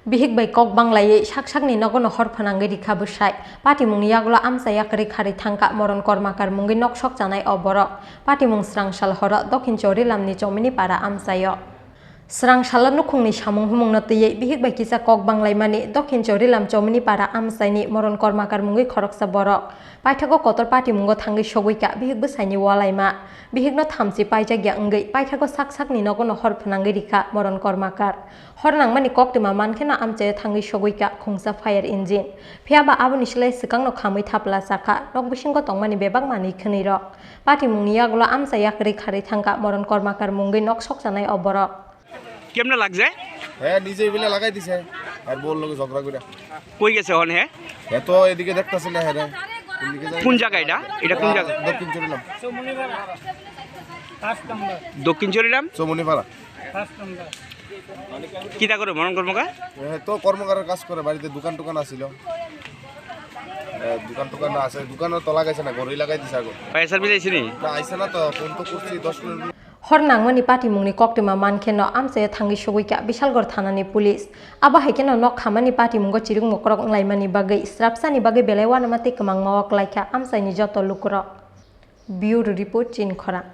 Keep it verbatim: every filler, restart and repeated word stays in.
Bihik bai kok banglaiwi sak sakni nogono hor phwnangwi rikha bwsai. Patimungni yagulo amchai yakarwi kharwi thangkha moron kormakar mungwi nok sokchanai o borok. Patimung srangsal horo Dokhin Chorilamni Chomini para amchaio. Srangsalo nukhungni samung humungno twiwi bihik bai kisa kok banglaimani Dokhin Chorilam Chomini para amchaini moron kormakar mungwi khoroksa borok. Paithago kotor patimungo thangwi sogwikha bihik bwsaini walaima. Bihikno thamchi paijakya wngwi paithago sak sakni nogono hor phwnangwi rikha moron kormakar. Hor nangmani koktwma mankheno amchaio thangwi sogwikha khungsa fire engine. Phiyaba aboni slai swkangno khamwi thapla chakha nok bisingo tongmani bebak manwi khwnwirok. Patimungni yagulo amchai yakarwi kharwi thangkha moron kormakar mungwi nok sokchanai o borok. কেমনে লাগছে? হ্যাঁ, নিজে এগুলা লাগাই দিছে আর বউর লগে ঝগড়া করে। কই গেছে হন হে? হ্যাঁ, তো এদিকে দেখতেছে না, হ্যাঁ রে। কোন দিকে যায়? কোন জায়গা এটা? এটা কোন জায়গা? দক্ষিণ চুরিলাম। দক্ষিণ চুরিলাম? চমুনিপাড়া। কিতা করে মরণ কর্মকার? হ্যাঁ, তো কর্মকারের কাজ করে, বাড়িতে দোকান টোকান আছিল। হ্যাঁ, দোকান টোকান আছে, দোকানও তো লাগাইছে না, ঘরই লাগাই দিছে আগে। ফায়ার সার্ভিস আইছে নি? না, আইছে না তো, ফোন তো করছি দশ minute. Hor nangmani patimungni koktwma mankheno amchaio thangwi sogwikha Bishalgarh thanani police. Abo hai kheno nok khamani patimungo chirikmo kwrwk wnglaimani bagwi srapsani bagwi belai uanama tei kwmangma o kwlaikha amchaini joto lukurok. Bureau Report, Chinkhorang.